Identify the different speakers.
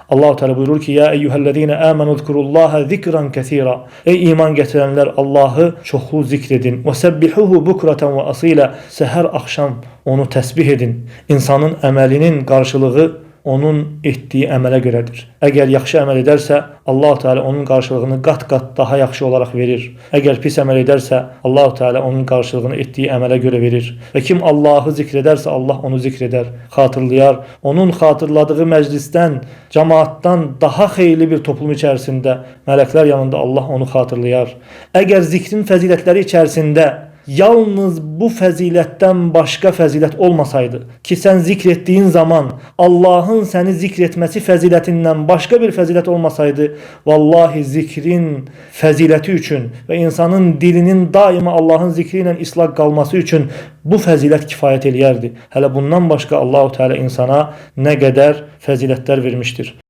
Speaker 1: Allahu Teala buyurur ki: "Ya eyyuhellezine amenu zkurullaha zikran kesira." Ey iman gətirənlər, Allahı çoxlu zikr edin. Və sebbihuhu bukratan və asila. Səhər axşam onu təsbih edin. İnsanın əməlinin qarşılığı onun etdiyi əmələ görədir. Əgər yaxşı əməl edərsə, Allahu Teala onun qarşılığını qat-qat daha yaxşı olaraq verir. Əgər pis əməl edərsə, Allahu Teala onun qarşılığını etdiyi əmələ görə verir. Və kim Allahı zikr edərsə, Allah onu zikr edər, xatırlayar. Onun xatırladığı məclisdən, cemaatdan daha xeyirli bir toplum içərisində mələklər yanında Allah onu xatırlayar. Əgər zikrin fəzilətləri içərisində yalnız bu fəzilətdən başqa fəzilət olmasaydı ki, sən zikr etdiyin zaman Allahın səni zikr etməsi fəzilətindən başqa bir fəzilət olmasaydı, vallahi zikrin fəziləti üçün və insanın dilinin daima Allahın zikri ilə islah qalması üçün bu fəzilət kifayət eləyərdi. Hələ bundan başqa Allahu Teala insana nə qədər fəzilətlər vermişdir.